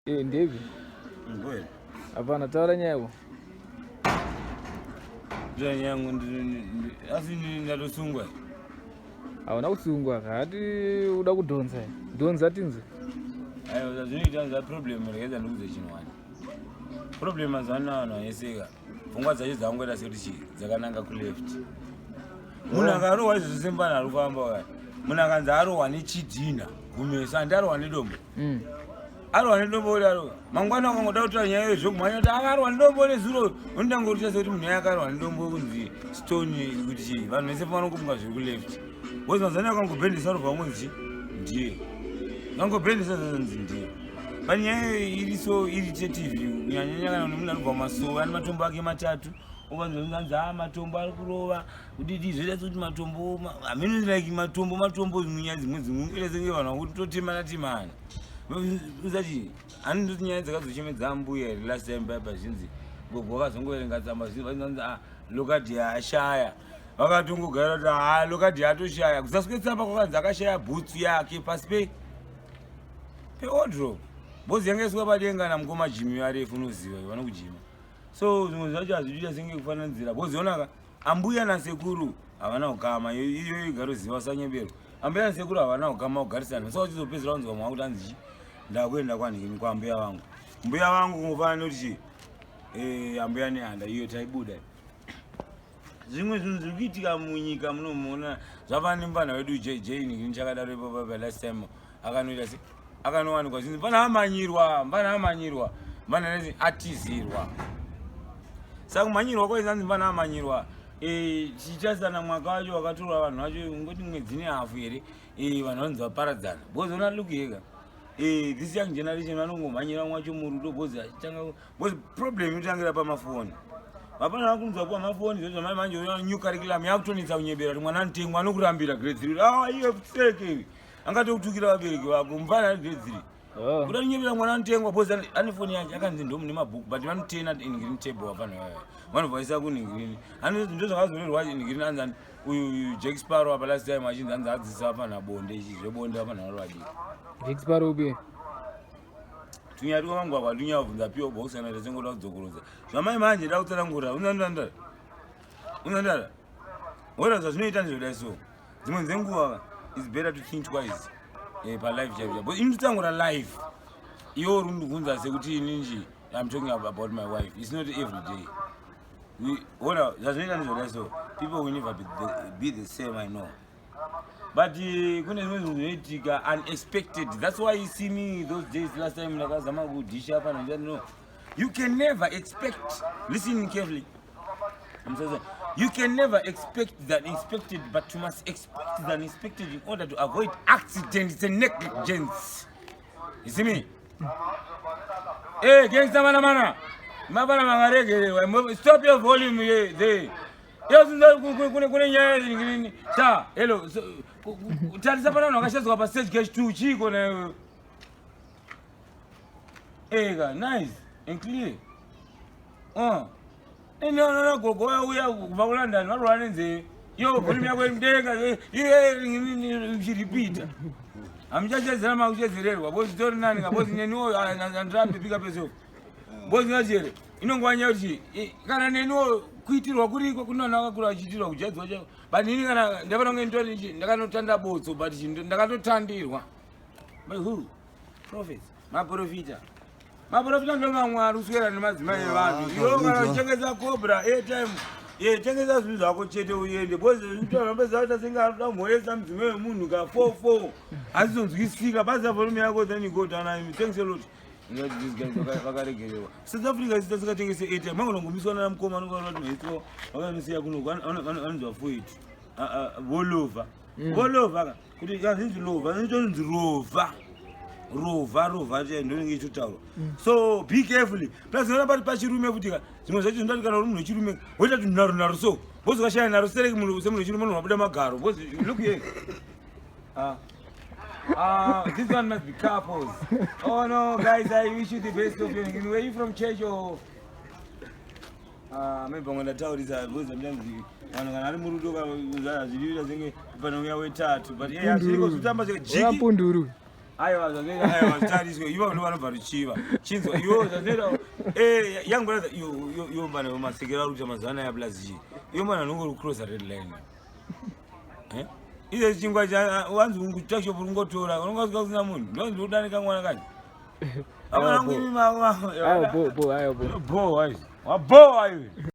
Eh, ndevi Ngoe. Hapana, taura nyaya yako. Nyaya yangu asi ndatosungwa. Hauna kusungwa, hati uda kudhonza. Dhonza tinzwe. Aiwa, zvazvinoita zva problem regedza ndikuudze chinhu wani. Problem mazuva ano vanhu vaneseka. Pfungwa dzacho dzangoita sekuti chii dzakananga kuleft. Munhu akarohwa izvozvo sembana ari kufamba uya. Munhu akanzi arohwa nechidhina kumeso, handi arohwa nedombo. Arohwa nedombo kudaro mangwana ukangoda kutaura nyaya iyo zvekumhanya kuti akarohwa nedombo nezuro unotanga kuita sekuti munhu akarohwa nedombo kunzi stone kuti chii vanhu vese pavanongofunga zviri kuleft because mazana akangobhendesa unobva wangonzi chii ndiye angobhendesa zanzi ndiye panyaya iyo iri so irritative kunyanyanya kana nemunhu anobva mumasowe ane matombo ake matatu ukanzanzi a matombo ari kurova kudidi zvoita sekuti matombo hameno like matombo matombo nyaya dzimwe dzimwe ita senge vanhu vakuti totemana temana usati handiti nyaya dzakazochemedza ambuya here last time paya pazvinzi gogo vakazongoverenga tsamba zvinzi vachinzi ah lokadhi ashaya vakatongogara kuti ha lokadhi atoshaya kuzasi kwetsamba kwakanzi akashaya bhutsu yake pasi pe peodrop bhozi yanga iswa padenga namukoma jimi varefu unoziva vanokujima so zvimwe zvacho hazvidiita senge kufananidzira bhozi onaka Ambuya nasekuru havana ukama, iyo igaroziva usanyeberwa. Ambuya nasekuru havana ukama kugarisana. So uchizopedzera wanzwa mwa kuti hanzi ndakuenda kwanhini kwa ambuya vangu. Mbuya vangu kungofanana nekuti chii? Eh, ambuya nehanda iyo taibuda. Zvimwe zvinhu zviri kuitika munyika munomuona zvafana nemufana wedu JJ nini chakadaro ipapo pa last time akanoita se akanowanikwa zvinzi mfana amanyirwa mfana amanyirwa mfana atizirwa saka kumhanyirwa kwaizanzi mfana amanyirwa eh, chichasana mwaka wacho wakatorwa vanhu vacho ngoti mwedzi nehafu here eh, vanhu vanonzi vaparadzana because ona look yega eh, this young generation vanongomhanyira mwacho murudo because achitanga because problem inotangira pamafoni vapana vakunzwa kuwa mafoni zvo zvamai manje new curriculum yakutonetsa kunyebera kuti mwana anotengwa anokurambira grade 3 ah iwe kuseke angatokutukira vabereki vako mufana ari grade 3 Oh. kuda kunyebera mwana anotengwa because ane foni yake akanzi ndo mune mabhuku but vanotena in green table vapana vaya vanobva vaisa kuningrini ndo zvakazorerwa in green anzi uyu Jack Sparrow apa last time achinzi anzi adzidzisa vapana bonde ichi zvebonde vapana vari vadiki Jack Sparrow upi? tunyaya twamangwagwa tunyaya pio box kana tasengoda kudzokorodza zvamai manje da kutsanangura unandandara unandara wona zvazvinoita ndizvodai so dzimwe dzenguva is better to think twice eh, palife chaipo chaipo ini ndotangura life iwe uri kundibvunza sekuti ininji I'm talking about my wife it's not every day wona zvazvinoita ndizvodai so people will never be the same I know but kune zvimwe zvinhu zvinoitika unexpected that's why you see me those days last time ndakazama kudhisha pana ndati no you can never expect listen carefully I'm so sorry. You can never expect the unexpected, but you must expect the unexpected in order to avoid accidents and negligence. You see me? Hey, gangsta mana mana. Mabana mangaregerewa. Stop your volume here. There. Yo kune nyaya nini ta hello tarisa pana vanhu vakashadzwa pa stage cash 2 chiko na ega nice and clear inoona gogo vauya kubva kuLondon varwara nenzeve iyo volume yako iri mudenga iye uchiripita hamuchachedzera makuchedzererwa bozi tori nani kabozi neniwo handirambi pika pese bozi nachere inongova nyaya kuti kana neniwo kuitirwa kuriko kunoona vakura vachiitirwa kujaidzwa chaiko but ini kana ndafana kunge nditori ndakanotanda botso but ndakatotandirwa by who prophets maprofita maprofita ndo mamwe ari kuswera nemadzimai evanhu iwe kana uchitengesa cobra airtime ye tengesa zvinhu zvako chete uende because zvinotorambe senge arikuda kumhoresa mudzimai wemunhu ka 44 asizonzwisika basa volume yako then you go down thanks a lot these guys vakaregererwa South Africa isita singatengese airtime mangonongomiswa nana mukoma anonga kuti mhetwa vakanosiya kuno vanonzwa fuiti volovha volovha ka kuti kazinzi lovha inotonzi rovha rovha rovha ndonenge ichitotaurwa so be carefully plus ona pati pachirume futi ka zvimwe zvacho zvinoda kana uri munhu wechirume woita kuti nharo nharo so bozi ukashaya nharo sereki munhu semunhu wechirume unobuda magaro bozi look here Ah. This one must be couples. Oh no, guys, I wish you the best of your. Were you from church or? Ah, maybe I'm ndataurisa because sometimes vanhu kana ari murudo hazvidiita senge panouya wetatu but yeah, zviriko zvitamba jiki Wakapunduru. Aiwa, zvazvinoita, aiwa, zvitariswe. Ivo ndo vanobva ruchiva. Chinzwa iwo zvazvinoita. Eh, young brother, iyo iyo mbana masekera ari kuita mazuva anaya plus chi. Iyo mbana nongori cross red line. Eh? Iye chingwa cha wanzi ungutakishopu ungotora, unonga usina munhu. Ndonzi udanika mwana kacho. Aiwa, bo, bo, aiwa, bo. Bo, aiwa. Wabo, aiwa.